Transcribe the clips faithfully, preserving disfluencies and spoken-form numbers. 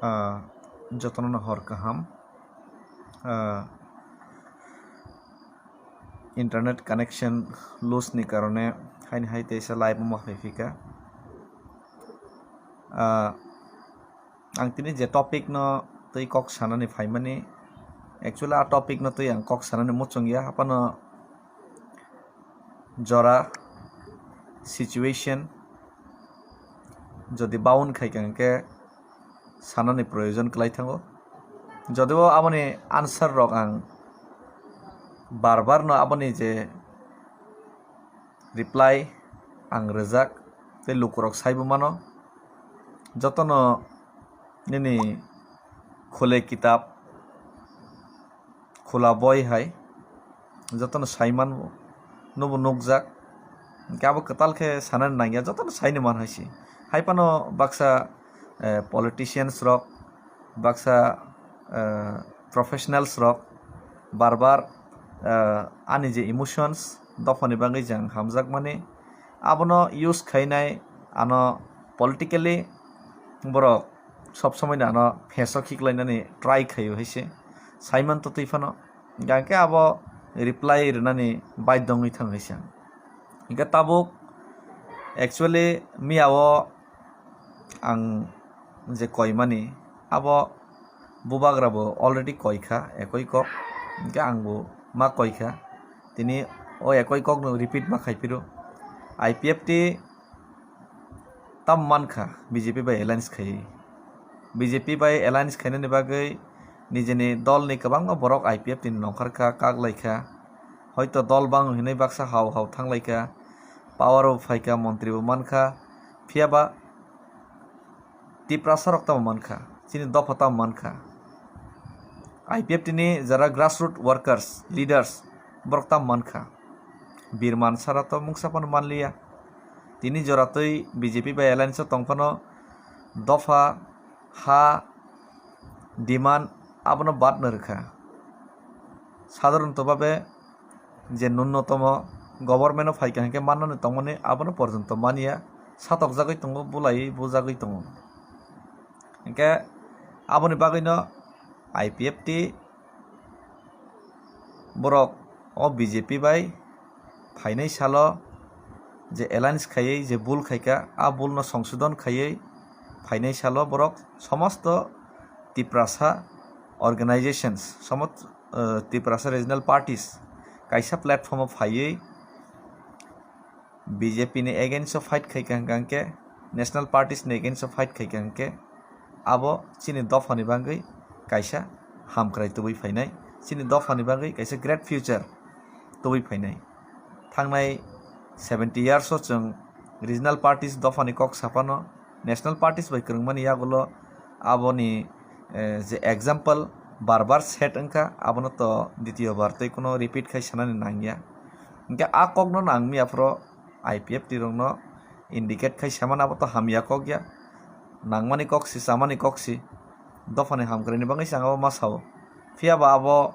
Ah, jotono no hor kaham. Ah, internet connection loss ni karone haini hai teisa live ma phai phika. Ah, ang tini je topic no twi kok sanani phaimani, actually a topic no twi ang kok sanani muchung ya, haphano jora situation jodi baun khai kha hwnkhe sanani proyojon kwlai thango. Jodibo aboni answer rok ang bar bar no aboni je reply ang rwjak tei lukurok saibo mano, jotono nini khule kitab khula boi hai jotono saiman bo, nobo nukjak. Hwnkhe abo kwtal khe sanani nangya, jotono saini man hai se. Hai phano baksa, eh, politicians rok, baksa, eh, professionals rok bar bar, eh, ani je emotions dophani bagwi jang hamjakmani, abono use khainai, ano politically borok sob somoi no ano pheso khiklainani try khaio hai se. Saiman to twi phano. Hingkha khe abo reply rwnani baidhyo wngwi thang hai se. Hingkhe tabuk actually miya o ang je koimani abo bubagra bo already koikha ekoi kok, hingkhe ang bo ma koikha. Tini o ekoi kok no repeat ma khai phiro. I P F T tamo mankha B J P bai alliance khaiwi. B J P bai alliance khainani bagwi nijini dolni kwbangma borok I P F T ni nongkhor kha, kak lai kha. Hoito dol bang hinwi baksa hao hao thang lai kha. Power bo phai kha, montri bo man kha. Phiya ba Tiprasa rok tamo man kha, chini dopha tamo man kha. I P F T ni jara grassroot workers, leaders, borok tamo man kha. Birman sara to mungsa phano man liya. Tini jora twi B J P bai alliance o tong phano dopha, ha, demand abono bad no rwkha. Sadharanto babe je nunnotomo government o phai kha hingkhe mannani tongmani abono porjonto manya, satokjagwi tongo, bulaiwi bujagwi tongo. Hingkhe aboni bagwino I P F T borok o B J P bai phainai salo je alliance khaiwi je bul khaikha, a bulno songsodon khaiwi phainai salo borok somosto Tiprasa organizations, somost-, eh, Tiprasa regional parties kaisa platform o phaiwi B J P ni against o fight khaikha hingkha hingkhe, national parties ni against o fight khaikha hingkhe, abo chini dophani bagwi kaisa hamkrai tubui phainai, chini dophani bagwi kaisa great future tubui phainai. Thangnai seventy years o chwng regional parties dophani kok saphano national parties bai kwrwngmani yagulo aboni, eh, je example bar bar set wngkha, abono to ditiyo bar tei kuno repeat khai sanani nangya. Hingkhe a kokno ang miyaphoro I P F T rokno indicate khai samani abo to hamya kok ya, nangmani kok si, chamani kok si, dophani hamkraini bagwi se ang abo ma sao. Phiya ba abo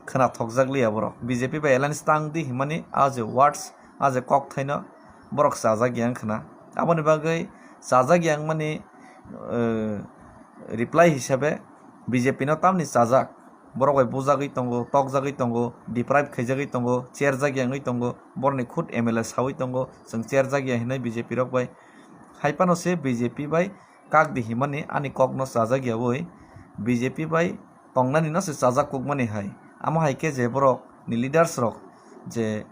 khwnathokjak liya borok. B J P bai alliance tang di himani a je words, a je kok thaino borok chajak ya wngkhwna. Aboni bagwi chajak ya wngmani, eh, reply hisabe B J P no tamni chajak. Borok bai bujagwi tongo, tokjagwi tongo, deprive khaijagwi tongo, cherjak ya wngwi tongo, borokni khud M L A sawi tongo, chwng cherjak ya hinwi B J P rok bai. Hai phano se B J P bai kak di himani ani kokno chajak yawi B J P bai tongnani no se chajak kukmani hai. Amo hai khe je borok ni leaders rok je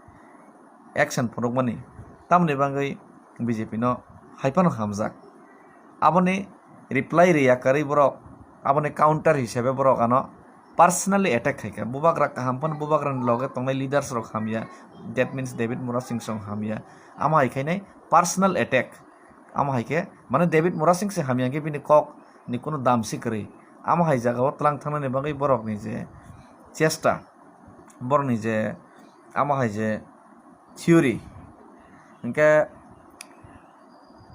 action phunukmani, tamoni bagwi B J P no hai phano hamjak. Aboni reply rwya kwrwi borok, aboni counter hisabe borok ano personally attack khaikha. Bubagra kaham phano bubagrani loge tongnai leaders rok hamya, that means David Murasing song hamya. Amo hai khainai personal attack. Amo hai khe, mane David Murasing se hamya khe bini kok ni kunu dam si kwrwi. Amo hai jagao tlang thangnani bagwi borokni je chesta, borokni je amo hai je theory, hingkhe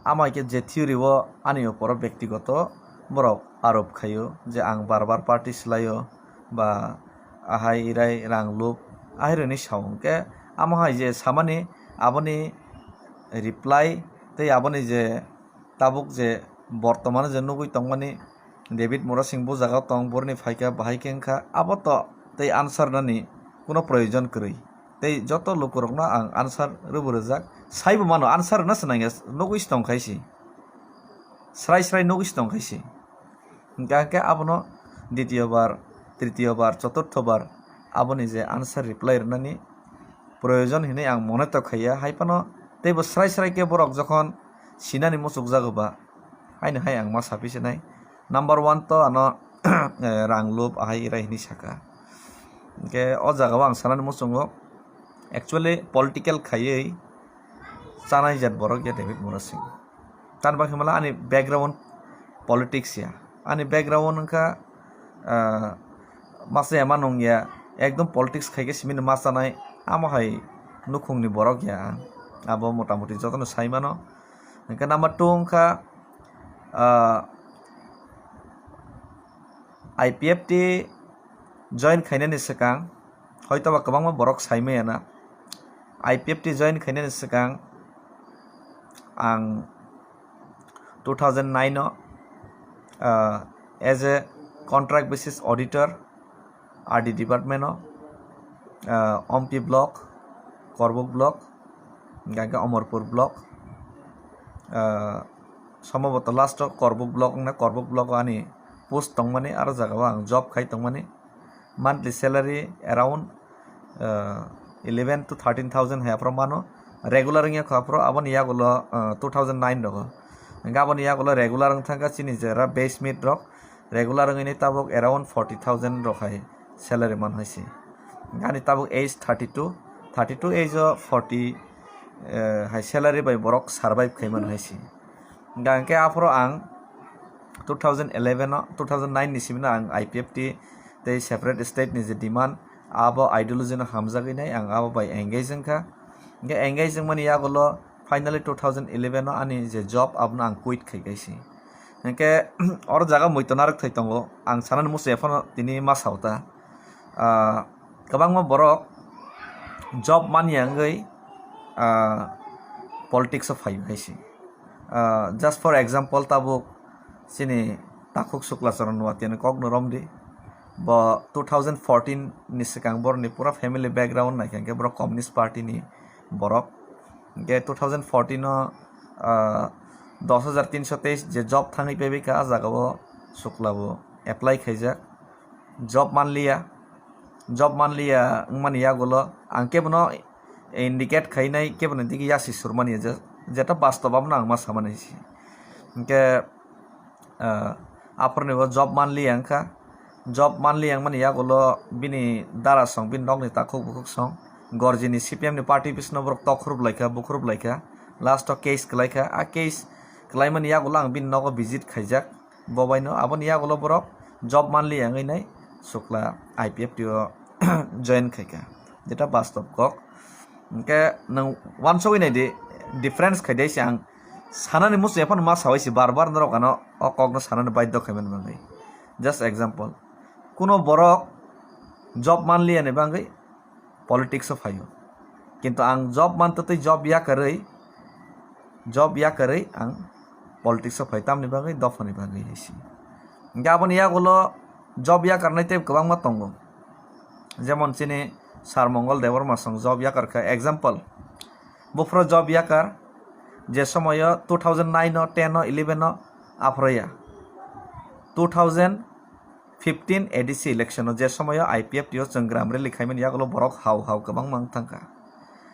amo hai khe je theory o ani opor o bektigoto borok arop khaio je ang bar bar party swlaio ba ahai irai rang lup ahai rwni sao, hingkhe amo hai je samani aboni reply tei aboni je tabuk je bortomano je nugwi tongmani David Murasing bo jaga tong, borni phaikha, bahai khe wngkha, abo to tei answer nani kuno proyojon kwrwi. Tei joto lukurokno ang answer rwbo rwjak, saibo mano, answer rwna se nangya, nugwi se tongkha se. Srai srai nugwi se tongkha se. Hingkha khe abono ditiyo bar, tritiyo bar, choturtho bar aboni je answer reply rwnani proyojon hinwi ang mone tokkhaiya. Hai phano teibo srai srai khe borok jokhon sinani muchukjago ba, haino hai ang ma sapisinai. Number one to ano, eh, rang lup ahai irai hinwi saka. Hingkhe o jagao ang sanani muchungo, actually political khaiwi chanai jat borok ya David Murasing. Tani bagwi hwnmala ani background politics ya. Ani background wngkha, ah, masa ya ma nung ya, ekdom politics khai khe simi no ma chanai, amo hai nukhung ni borok ya ang. Abo motamuti jotono sai mano. Hingkhe number two wngkha, ah, I P F T join khainani swkang, hoito ba kwbangma borok sai maya na, I P F T join khainani swkang ang two thousand nine o, ah, as a contract basis auditor, R D department o, ah, Ompi block, Korbuk block, hingkha khe Omorpur block, ah, sombhoboto last o Korbuk block wngna, Korbuk block o ani post tongmani, aro jaga o ang job khai tongmani. Monthly salary around, ah, eleven to thirteen thousand hai aphuru mano. Regular wngya kha aphuru, aboni yagulo, ah, two thousand nine rogo. Hingkhe aboni yagulo regular wng thangkha chini jera base meet rok. Regular wngwi ni tabuk around forty thousand rok hai salary man hai se. Ani tabuk age thirty two, thirty two age o forty, eh, hai salary bai borok survive khai man hai se. Hingkha hingkhe aphuru ang two thousand eleven o, two thousand nine ni simi no ang I P F T tei separate state ni je demand, abo ideology no hamjagwi nai ang abo bai engage wngkha. Hingkhe engage wngmani yagulo finally two thousand eleven o ani je job abono ang quit khai kaisi. Hingkhe oro jaga muitu narwk thai tongo, ang sanani muchung ephano tini ma sao ta. Ah, kwbangma borok job manya wngwi, ah, politics o phaio hai se. Ah, just for example, tabuk chini Takhuk Sukla Charan Nuatia ni kok no romdi. Bo two thousand fourteen ni swkang borokni pura family background naikha hingkhe borok Communist Party ni borok. Hingkhe two thousand fourteen o, ah, dos hajar tinso teis je job thangwi paibaikha, ah jaga o Sukla bo apply khaijak. Job manliya, job manliya wngmani yagulo ang kebono indicate khainai, kebono digi yasi surmani je, jeta bastob abono ang ma samani se. Hingkhe, ah, aphuruni bo job manliya wngkha, job manliya wngmani yagulo bini dara song, bini nokni takhuk bukhuk song, gorjini C P M ni party bisino borok tok khurub laikha, bukhurub laikha, last o case kwlaikha, a case kwlaimani yagulo ang bini nogo visit khaijak. Bo baino aboni yagulo borok job manliya wngwi nai Sukla I P F T o join khaikha, jeta bastob kok. Hingkhe nwng wansugwi naidi, difference khaidai se ang sanani muchung ephano ma saui se bar bar norok ano o kokno sanani baidhyo khaimani bagwi. Just example, kuno borok job manliya ni bagwi politics o phaio. Kintu ang job mantwtwi job yakarwi, job yakarwi ang politics o phai tamni bagwi, dophani bagwi hai se. Hingkhe aboni yagulo job yakarnai tei kwbangma tongo. Jemon chini Sir Mongol Debbarma song job yakarkha. Example, buphuru job yakar, je somoyo two thousand nine o, ten o, eleven o aphuru ya. Two thousand fifteen A D C election o je somoyo I P F T o chwng gram rally khaimani yagulo borok hao hao kwbangma wng thangkha.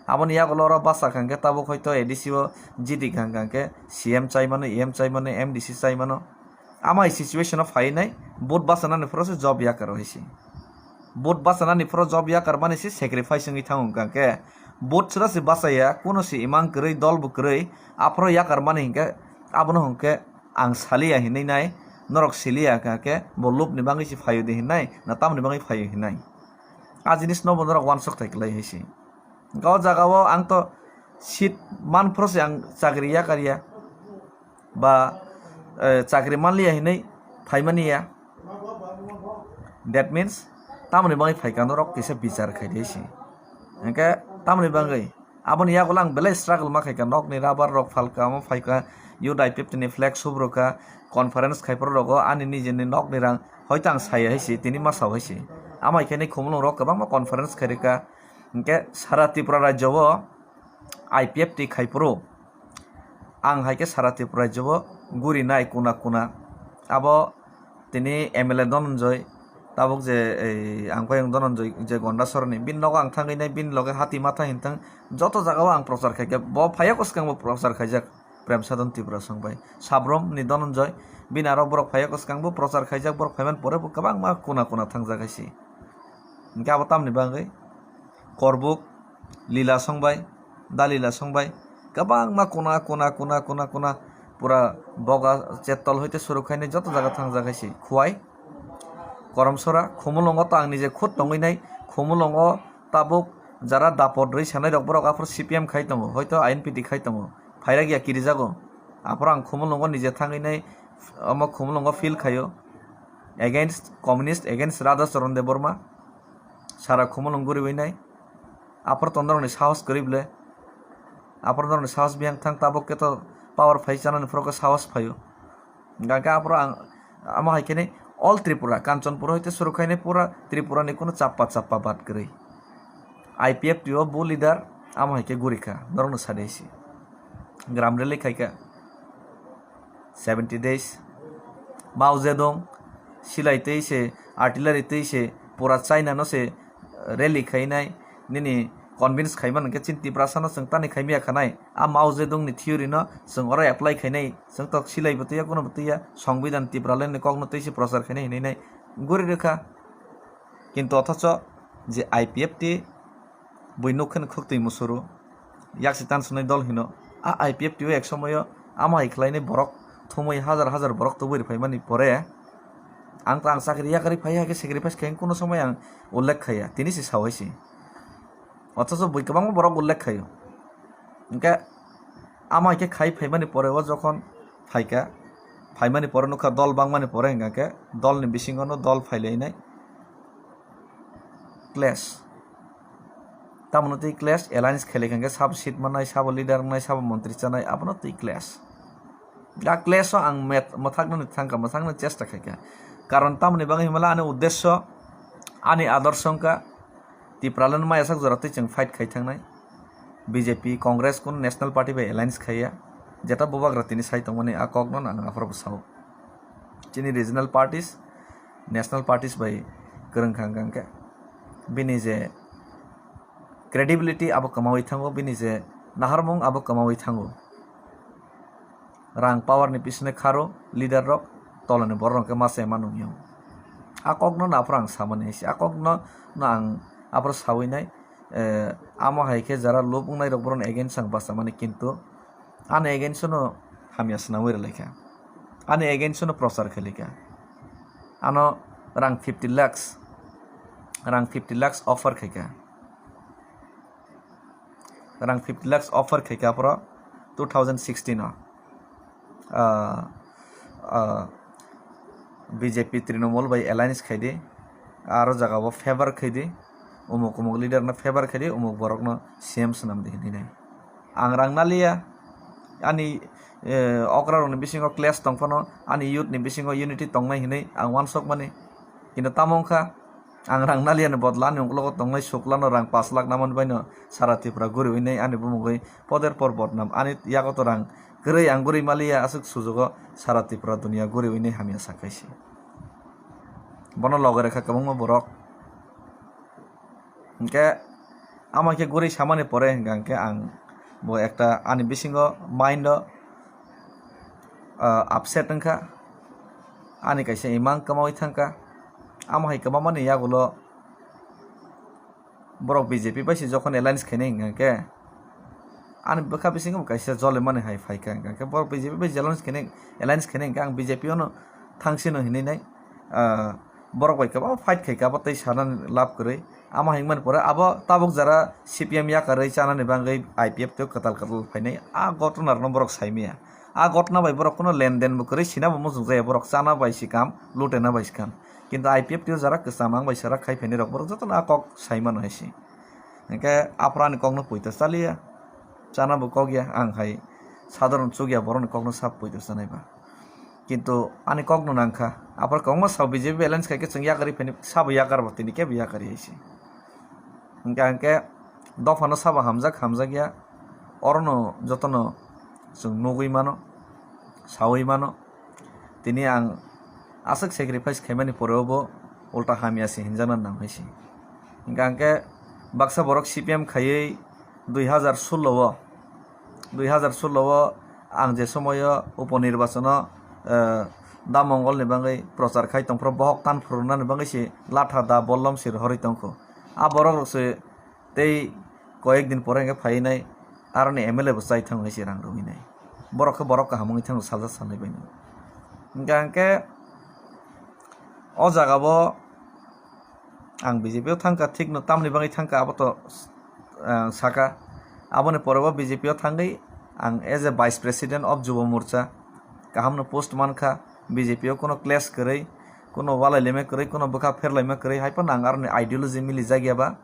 Aboni yagulo oro bachakha hwnkhe tabuk hoito A D C o G D hwnkha hwnkhe C M chai mano, E M chai mano, M D C chai mano. Amai situation o phai nai vote bachanani phoro se job yakar hai se. Vote bachanani phoro job yakar mani se sacrifice wngwi thango hwnkha hwnkhe vote sera se bachaya, kuno se imang kwrwi, dol bo kwrwi, aphoro yakar mani hwnkhe abono hwnkhe ang saliya hinwi nai, norok siliya hwnkha khe bo lobni bagwi se phaio de hinai, na tamoni bagwi phaio hinai. A jinis no bo norok wansuk thai kwlai hai se. Hwnkhe o jaga o ang to seat man phoro se ang chakri yakarya ba, eh, chakri manliya hinwi phaimani ya. That means tamoni bagwi phaikha norok kisa bichar khai de se. Hwnkhe tamoni bagwi Aboni yagulo ang belai struggle ma khaikha, nokni rubber rok phalka, omo phaikha, youth I P F T ni flag subrokha, conference khaiphuru rogo ani nijeni nokni rang hoito ang saya hai se, tini ma sao hai se. Amo hai khe ni Khumulwng rok kwbangma conference khairikha, hinkhe sara Tripura rajyo o I P F T khaiphuru ang hai khe sara Tripura rajyo o gurinai kuna kuna. Abo tini M L A Dhananjay, tabuk je ei ang payung Dhananjay je Gondasoroni, bini nogo ang thangwi nai, bini loge hati matha hinthang joto jagao ang prochar khaikha, bo phaiya kwswkang bo prochar khaijak Prem Sadhan Tripura song bai. Sabrom ni Dhananjay, bini aro borok phaiya kwswkang bo prochar khaijak, borok phaiman pore bo kwbangma kuna kuna thangjak hai se. Hinkhe abo tamni bagwi Korbuk, Lila song bai, Dalila song bai, kwbangma kuna, kuna, kuna, kuna, kuna, pura Boga, Chettol hoite suru khainai joto jaga thangjak hai se. Khwai, Koromsora, Khumulwngo to ang nije khud tongwi nai, Khumulwngo tabuk jara dapot rwi sanai rok borok aphuru C P M khai tongo, hoito I N P T khai tongo, phairak ya kirijago. Aphuru ang Khumulwngo nije thangwi nai, omo Khumulwngo feel khaio, against communist, against Radha Charan Debbarma, sara Khumulwng guriwi nai. Aphuru to norokni sahos kwrwi ble. Aphuru norokni sahos biyang thang, tabuk khe to power phai chanani phuru khe sahos phaio. Hinkhe aphuru ang amo hai khe ni all Tripura, Kanchanpur hoite suru khainai pura Tripura ni kunu chappa chappa bad kwrwi. I P F T o bo leader amo hai khe gurikha, norokno sadai se. Gram rally khaikha. Seventy days. Mao Zedong silai twi se, artillery twi se, pura China no se rally khainai, nini convince khaimani hwnkhe chini Tiprasa no chwng tani khaimaya khanai. A Mao Zedong ni theory no chwng oro apply khainai, chwng tok silai bo twiya, kuno bo twiya, Songbidan Tipraland ni kok no twi se prochar khainai hinwi nai guri rwkha. Kintu othocho je I P F T bui nuk khe khwktwi musuru, yaksi tan sunai dol hino. A I P F T o ek somoyo amo hai khlainai borok thumui hajar hajar borok tubui rwphaimani pore ang ta ang chakri yakarwi phai hai khe sacrifice khe kuno somoi ang ullekh khaiya, tini se sao hai se. Othocho bui kwbangma borok ullekh khaio. Hinkhe amo hai khe khai phaimani pore o jokhon phaikha, phaimani pore nukha dol bangmani pore hinkhe dolni bisingono dol phailainai. Clash. Tamoni twi clash, alliance khailai kha hinkhe sabo seat mannai, sabo leader wngnai, sabo montri chanai, abono twi clash. A clash o ang met-, mwthaknani thangkha, mwthaknani chesta khaikha. Karon tamoni bagwi himla ani uddesho, ani adorsho wngkha Tipraland maya sak jora twi chwng fight khai thangnai. B J P, Congress, kun National Party bai alliance khaiya. Jeta bubagra tini sai tongmani a kokno ang aphuru bwsao. Chini regional parties, national parties bai kwrwng kha hwnkhe bini je credibility abo kwmawi thango, bini je naharmung abo kwmawi thango. Rang power ni bisine kharo leader rok, tolani borok rok khe masa ema nungya. A kokno no aphuru ang samani hai se, a kokno no ang aphuru sawi nai, eh, amo hai khe jara lob wngnai rok borok ni against ang bachamani, kintu ani against no hamya swnamwi rwlai kha, ani against no prochar khailai kha, ano rang fifty lakhs, rang fifty lakhs offer khai kha, rang fifty lakhs offer khai kha aphuru two thousand sixteen o, ah, ah, B J P Trinamool bai alliance khai di, aro jaga o favor khai di, umuk umuk leader no favor khai di, umuk borok no C M swnam di hinwi nai. Ang rang naliya, ani, eh, okra rokni bisingo clash tong phano, ani youth ni bisingo unity tongnai hinwi ang uansuk mani. Kintu tamo wngkha, ang rang naliya ni bodol ani uklogo tongnai suklano rang pash lakh namani baino sara Tripura guriwi nai ani bumungwi poder por bodnam, ani yago to rang kwrwi ang guriwi maliya, aswk sujugo sara Tripura duniya guriwi nai hamya sa khaisi. Bono loge rekha kwbangma borok. Hinkhe amo khe guri samani pore hinkha hinkhe ang bo ekta ani bisingo mind o, ah, upset wngkha, ani kaisa imang kwmawi thangkha. Amo hai kwmamani yagulo borok B J P bai se jokhon alliance khainai hinkha hinkhe ani bwkha bisingo bo kaisa jolimani hai phaikha, hinkha hinkhe borok B J P bai alliance khainai, alliance khainai hinkhe ang B J P o no thangsino hinwi nai, ah, borok bai kwbangma fight khaikha, abo tei sanani lab kwrwi. Amo hingmani pore abo tabuk jara C P M yakarwi chanani bagwi I P F T o kwtal kwtal phainai, a gotona rokno borok saimaya. A gotona bai borok kuno lenden bo kwrwi, sina bo muchung jaya, borok chana bai si kam, lutena bai si kam. Kintu I P F T o jara kwcham ang bai sara khai phainai rok borok jotono a kok saimano hai se. Hinkhe aphuru ani kokno poito chaliya. chana bo kok ya, ang hai sadharon chuk ya borokni kokno sap poito chanai ba. Kintu ani kokno nangkha. Aphar kwbangma sao B J P alliance khai khe chwng yakarwi phani sabo yakar bo, tini kebo yakarwi hai se. Hingkha hingkhe dophano sabo hamjak, hamjak ya. Orono jotono chwng nugwi mano, sawi mano. Tini ang aswk sacrifice khaimani poreo bo ulta hamya se hinjakna nang hai se. Hingkha hingkhe baksa borok C P M khaiwi dui hazar sullo o, dui hazar sullo o ang je somoyo uponirbachono, eh, da Mongolni bagwi prochar khai tongphuru, bohok tan phurunani bagwi se latha da bollom se rohorwi tongkho. A borok rok se tei koyek din pore hingke phainai aroni M L A bo chai thango hai se rang rwinai. Borok khe borok kaham wngwi thango saljak salnai baino. Hingkha hingke o jaga bo ang B J P o thangkha, thikno tamni bagwi thangkha abo to, ah, saka. Aboni pore bo B J P o thangwi ang as a Vice President of Jubo Morcha kahamno post mankha. B J P o kuno clash kwrwi, kuno walai laima kwrwi, kuno bwkha pher laima kwrwi, hai phano ang aroni ideology mili jak ya ba.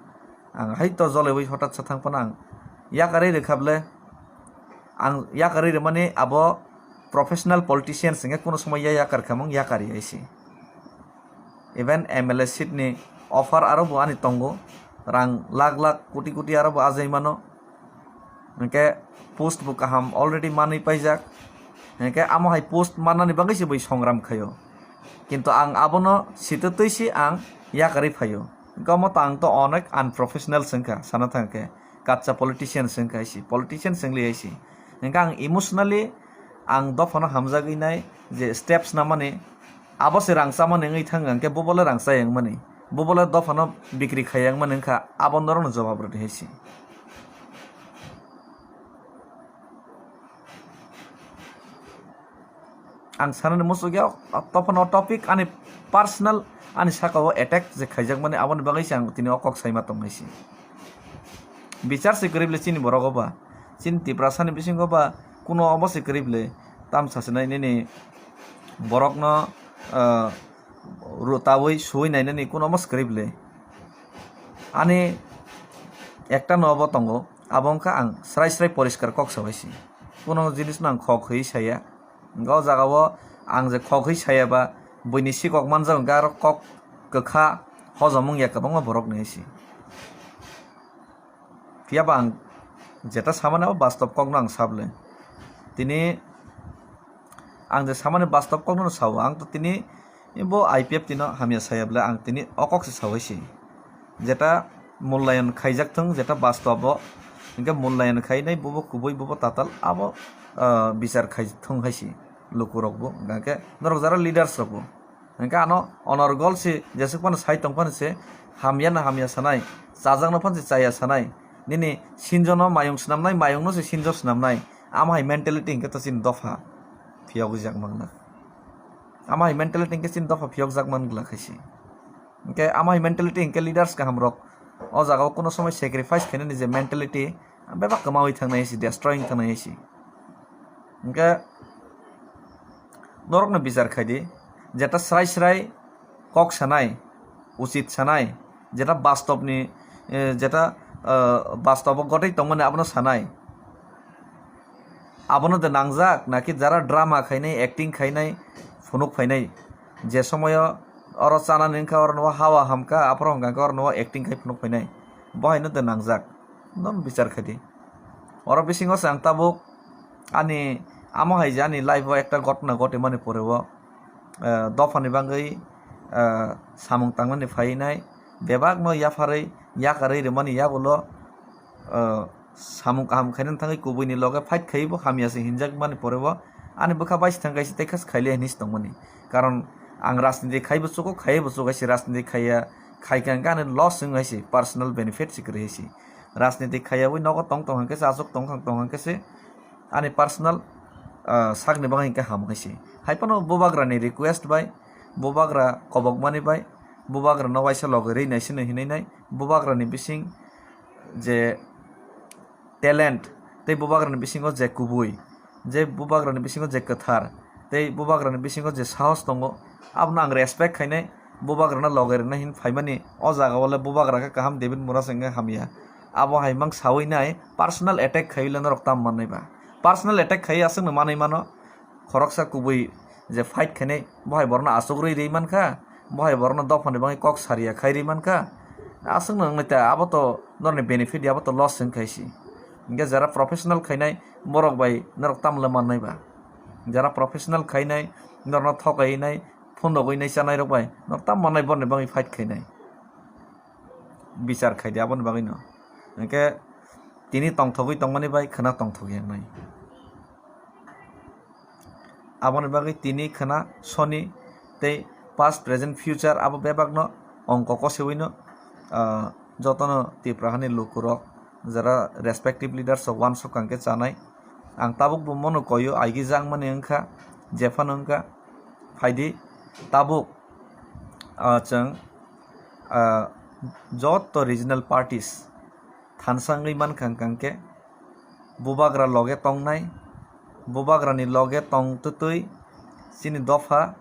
Ang hai to jolaiwi hotat sa thang phano ang yakarwi rwkha ble. Ang yakarwi rwmani abo professional politicians hwnkhe kuno somoi ya yakar khamung yakari hai se. Even M L A seat ni offer aro bo ani tongo, rang lakh lakh, koti koti aro bo ajai mano. Hingke post bo kaham already manwi paijak. Hingke amo hai post mannani bagwi se bui songram khaio. Kintu ang abono sitwtwi se ang yakarwi phaio. Hingke omo to ang to onek unprofessional se wngkha, sana thangkhe. Kacha politician se wngkha hai se, politician se wngli hai se. Hingke ang emotionally ang dophano hamjagwi nai je steps namani, abo se rang chamani wngwi thang hingke bo bole rang chaya wngmani, bo bole dophano bikri khaya wngmani wngkha, abo norokno jawab rwdi hai se. Ang sanani muchukya, tophano topic ani personal, ani saka o attack je khaijakmani, aboni bagwi se ang tini o kok saima tongnai se. Bichar se kwrwi ble chini borok o ba, chini Tiprasa ni bisingo ba kuno obo se kwrwi ble, tam sasinai nini borokno, ah, ru-, tawi suwi nainani kuno obo se kwrwi ble. Ani ekta no obo tongo, abo wngkha ang srai srai poriskar kok sabai se. Kuno jinis no ang khok hwi saya. Hingke o jaga o ang je khok hwi saya ba, buini sikok manjak hingke aro kok kwkha hojom wngya kwbangma borok ni hai se. Phiya ba ang jeta samani abo bastob kok no ang sable. Tini ang je samani bastob kok no sao, ang to tini bo I P F T no hamya saya ble, ang tini o kok se sawi se. Jeta mulayan khaijak thung, jeta bastob o, hingke mulayan khainai, bobo kubui, bobo tatal, abo, ah, bichar khai thung hai se lukurok bo, hingke norok jara leaders rok bo. Hingke ano onorgol se jeswk phano sai tong phano se, hamya no hamya sanai, chajak no phano se chaya sanai, nini sinjo no mayung swnamnai, mayung no se sinjo swnamnai, amo hai mentality hingke to chini dopha phiyogwi jak mangna. Amo hai mentality hingke chini dopha phiyok jak man glak hai se. Hingke amo hai mentality hingke leaders kaham rok o jaga o kuno somoi sacrifice khainani je mentality bebak kwmawi thangnai hai se, destroy wng thangnai hai se. Hingke norokno bichar khai di, jeta srai srai kok sanai, uchit sanai, jeta bastobni, eh, jeta, eh, bastobo gotoi tongmani abono sanai. Abono de nangjak, naki jara drama khainai, acting khainai, phunuk phainai. Je somoyo oro chanani wngkha, oro no hawa hamkha, aphuru hwnkha khe oro no acting khai phunuk phainai. Bo haino de nangjak. Nono bichar khai di. Oro bisingo se ang tabuk ani amo hai je ani life o ekta ghotna ghotimani pore o, eh, dophani bagwi, eh, samung tangnani phainai, bebakno yapharwi yakarwi rwmani yagulo, eh, samung kaham khainani thangwi kubuini loge fight khaiwi bo hamya se hinjakmani pore o ani bwkha bai se thang kaisa tei kha se khaile hinwi se tongmani. Karon ang rajniti khaibo chugo, khaibo chugo hai se rajniti khaiya, khaikha hwnkhe ani loss wng hai se, personal benefit se kwrwi hai se. Rajniti khaiyawi nogo tong tong hwnkhe se, achuk tong tong hwnkhe se ani personal, ah, sakni bagwi hwnkhe ham hai se. Hai phano bubagrani request bai, bubagra kobokmani bai, bubagrano waisa loge rwi naisino hinwi nai, bubagrani bising je talent tei bubagrani bisingo je kubui, je bubagrani bisingo je kwthar tei bubagrani bisingo je sahos tongo, abono ang respect khainai, bubagrano loge rwna hin phaimani. O jaga o le bubagra khe kaham, David Murasing khe hamya. Abo hai mang sawi nai, personal attack khaiwi le norok tam mannai ba? Personal attack khaiwi aswkno manwi mano. Khoroksa kubui je fight khainai, bo hai borno achukrwi rwi mankha, bo hai borno dophani bagwi kok saria khai rwi mankha. Aswkno wngnai ta, abo to norni benefit ya, abo to loss wngkha si. Hinkhe jara professional khainai borok bai norok tamle mannai ba? Jara professional khainai, norno thokainai, phundogwi nai chanai rok bai norok tam mannai borni bagwi fight khainai. Bichar khaidi aboni bagwino. Hinkhe tini tongthogwi tongmani bai khwna tongthogwi wngnai. Aboni bagwi tini khwna soni tei past, present, future abo bebakno ongko kosewino, ah, jotono Tipra hani lukurok jara respective leaders rok uansuk kangkhe chanai. Ang tabuk bo mono koyo aigi jangmani wngkha, jephano wngkha. Phaidi tabuk, ah, chwng, ah, joto regional parties thansa wngwi mankha hwnkha hwnkhe bubagra loge tongnai, bubagrani loge tongtwtwi chini dopha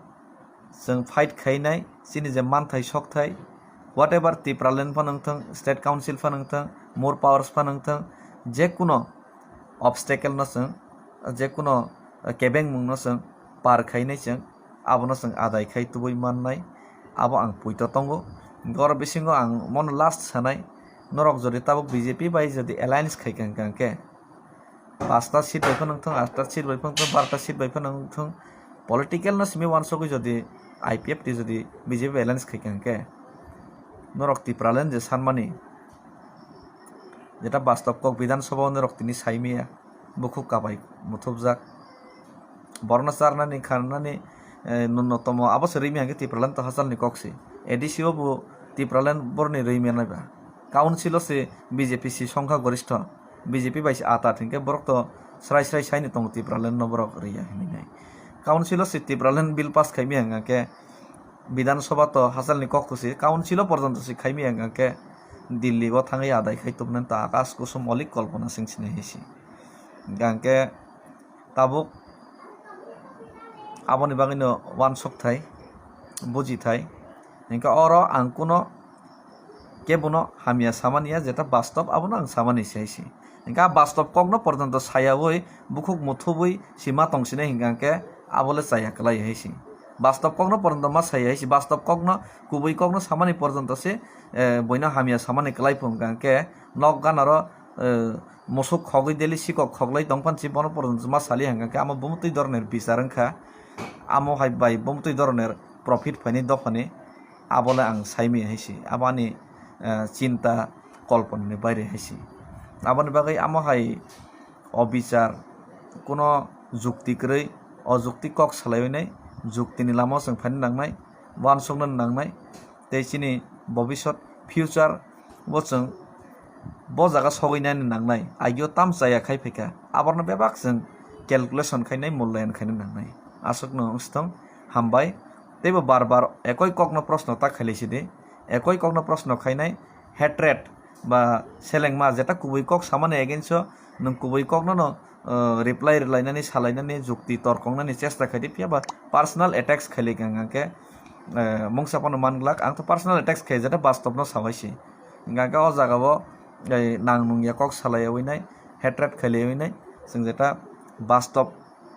chwng fight khainai, chini je manthai sokthai, whatever Tipraland phano wngthung, State Council phano wngthung, more powers phano wngthung, jekuno obstacle no chwng, jekuno kebengmung no chwng par khainai chwng, abono chwng adai khai tubui mannai, abo ang puito tongo. Goro bisingo ang mono last sanai, norok jodi tabuk B J P bai jodi alliance khai kha hwnkha hwnkhe, pasta seat bai phano wngthung, atta seat bai phano wngthung, barta seat bai phano wngthung, political no simi uansugwi jodi I P F T jodi B J P bai alliance khai kha hwnkhe, norok Tipraland je sanmani, jeta bastob kok Bidhan Sabha o norok tini saimaya, bukhuk kabai muthubjak. Borno charnani kharnani, eh, nunnotomo abo se rwimi hwnkhe Tipraland to hachalni kok se. A D C o bo Tipraland borni rwimi nai ba. Council o se B J P se songkha goristho, B J P bai se atat hinkhe borok to srai srai saini tongo Tipraland no borok rwya hinwi nai. Council o se Tipraland bill pass khaimi hwnkhe Bidhan Sabha to hachalni kok to se, Council o porjonto se khaimi hwnkhe Delhi o thangwi adai khai tubunani ta akas kusom olik kolpona sing sinai hai se. Hwnkhe tabuk aboni bagwino uansuk thai, buji thai. Hwnkhe oro ang kuno kebono hamya samani ya, jeta bastob abono ang samani se hai se. Hwnkhe a bastob kokno porjonto sayaui bukhuk muthubui sima tongsinai hwnkha hwnkhe abole chaya kwlai hai se. Bastob kokno porjonto ma saya hai se, bastob kokno, kubui kokno samani porjonto se, eh, boino hamya samani kwlai phung hwnkha hwnkhe nok ganaro, eh, musuk khogwi daily sikok khoklai tongphan si bono porjonto ma sali hwnkha hwnkhe amo bumtwi doroner bichar wngkha. Amo hai bai bumtwi doroner profit phaini dophani abole ang saimi hai se. Abo ani, eh, chinta kolponani baire hai se. Aboni bagwi amo hai obichar, kuno jukti kwrwi, o jukti kok salaiwi nai, juktini lama o chwng phaina nangnai, uansukna nangnai, tei chini bobisot, future o chwng bo jaga sogwi nani nangnai, agio tam chaya khai phaikha, aborno bebak chwng calculation khainai, mulyayan khaina nangnai. Aswkno wngsi thung, hambai. Teibo bar bar ekoi kokno proshno ta khailai sidi, ekoi kokno proshno khainai, hatred ba selengma jeta kubui kok samani against o nwng kubui kokno no, uh, reply rwlainani, salainani, jukti torkongnani chesta khaidi, phiya ba personal attacks khaili hwnkha hwnkhe, uh, mungsa phano man glak, ang to personal attacks khai jeta bastobno sabai se. Hwnkha hwnkhe o jaga o, eh, nang nungya kok salaiwi nai, hatred khailaiwi nai, chwng jeta bastob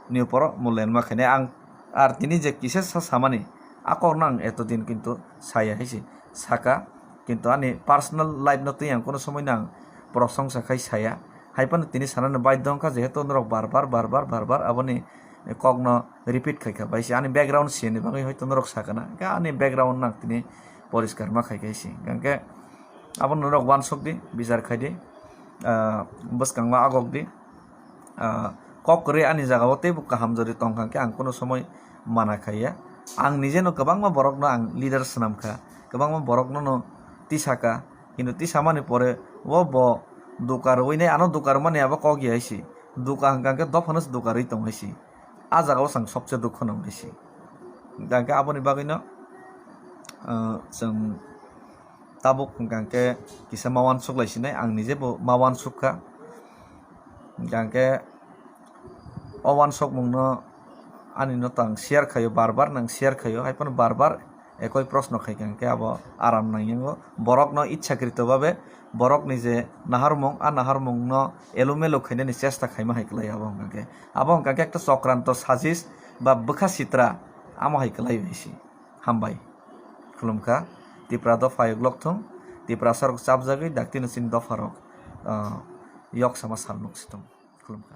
ni uporo mulyayan ma khainai. Ang ar tini je kisa sa samani, a kokno ang eto din kintu saya hai se saka, kintu ani personal life no twi ang kono somoi no ang prosongsa khai saya. Hai phano tini sanani baidhyo wngkha, jehetu norok bar bar, bar bar, bar bar aboni kokno repeat khaikha bai se. Ani background siyani bagwi hoito norok sakana, hwnkhe ani background no ang tini poriskar ma khaikha hai se. Hwnkhe abono norok uansuk di, bichar khai di, ah, bwskang ma agok di. Ah, kok kwrwi ani jaga o teibo kaham jodi tongkha khe ang kono somoi mana khaiya. Ang nije no kwbangma borok no ang leader swnam kha, kwbangma borok no no tisa kha, kintu tisa mani pore o bo duka rwui nai, ano duka rwmani abo kok ya hai se, duka hwnkha khe dophano se duka rwui tong hai se, a jaga o chwng sobse dukho nang hai se. Hwnkha khe aboni bagwi no, ah, chwng tabuk hwnkha khe kisa ma uansuk lai sinai, ang nije bo ma uansuk kha. Hwnkha khe o uansukmung no ani no tang share khaio, bar bar nang share khaio, hai phano bar bar Ekoi proshno khai kha hwnkhe abo aram nangyango. Borokno ichhakrito babe borokni je naharmung, a naharmungno elumelu khainani chesta khaima hai kwlai abo hwnkha khe. Abo hwnkha khe ekta chokranto sajis ba bwkha sitra amo hai kwlai bai si. Hambai. Khulumkha. Tipra dopha yuklok thung. Tiprasa rok chapjagwi daktino chini dopha rok, ah, yok sama sal nuk si thung. Khulumkha.